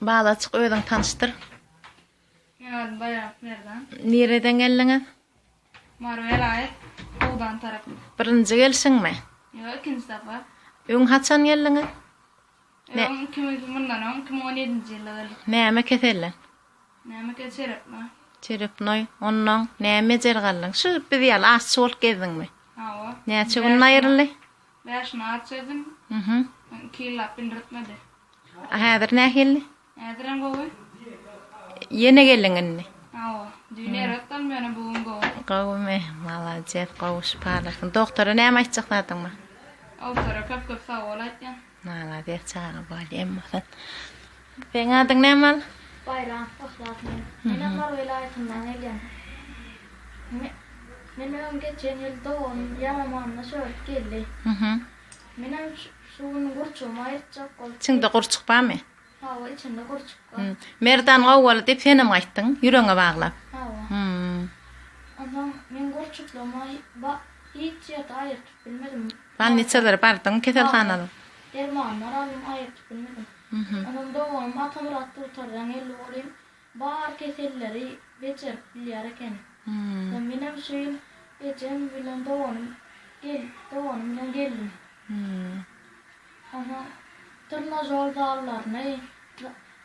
Balajyk özüňi tanyşdyr. Meň adym Baýramow Merdan. Nireden geldiňiz? Mary welaýat, Howdan tarap. Birinji gelşiňmi? Ýok, ikinji sapar. Öň haçan geldiňiz? Öň 2000 mundan öň 2017-nji ýylda geldik. Näme kesellen? Näme ke çerepnoý. Çerepnoý. Onnoň näme bejergi aldyň? Şu biz ýaly aşçy bolup gezdiňmi? Hawa. Näçe gün aýryldy? Bäş gün aç gezdim. Mhm. Iki ýyllap bildirtmedi. Häzir nähili? Häzirem gowy. Ýene geldiň indi. Hawa. Düýn erbet boldum ýöne bu gün gowy. Gowumy? Malades, gowy şypalasyn. Doktora näme aýtjak zadyň bar? Doktora köp köp sag bol aýtýan. Malades çaga bolýa emma sen. Seň adyň näme al? Baýram, Yhlas men. Menem Mary welaýatyndan gelýän. Men öň geçen ýyl doganym ýaramanda şöwrüp geldi. Menem şu gün gurçugymy aýyrtjak bolup. Içiňde gurçuk barmy? Hawa, içinde gurçuk bar. Merdan gowy boldy diýip senem gaýtdyň, ýüregiňe baglap. Hawa. Onsoň men gurçuklarymy hiç ýerde aýyrtyp bilmedim. Bolnisalara bardyň, keselhanalara? Dermanlar aldym, aýyrtyp bilmedim. Onsoň doganym Atamyrat dugtardan geldi welin, bar keselleri bejerip bilýär ekeni. Soň menem şu ýyl ejem bilen doganym gel doganym bilen geldim. Onsoň trnažor zallaryny,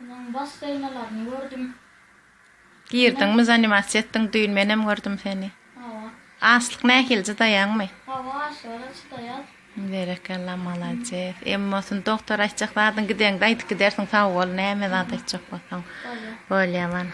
onuň basseýnalaryny gördüm. Girdiňmi, zanimasiýa etdiň düýn menem gördüm seni. Hawa. Açlyk nähili çydaýaňmy? Hawa açlyga çydaýas. Berekella malades. Emma sen doktor aýtjak zadyň gideňde aýdyp gidersiň sag bol näme zat aýtjak bolsaň. Bolýa. Bolýa bana.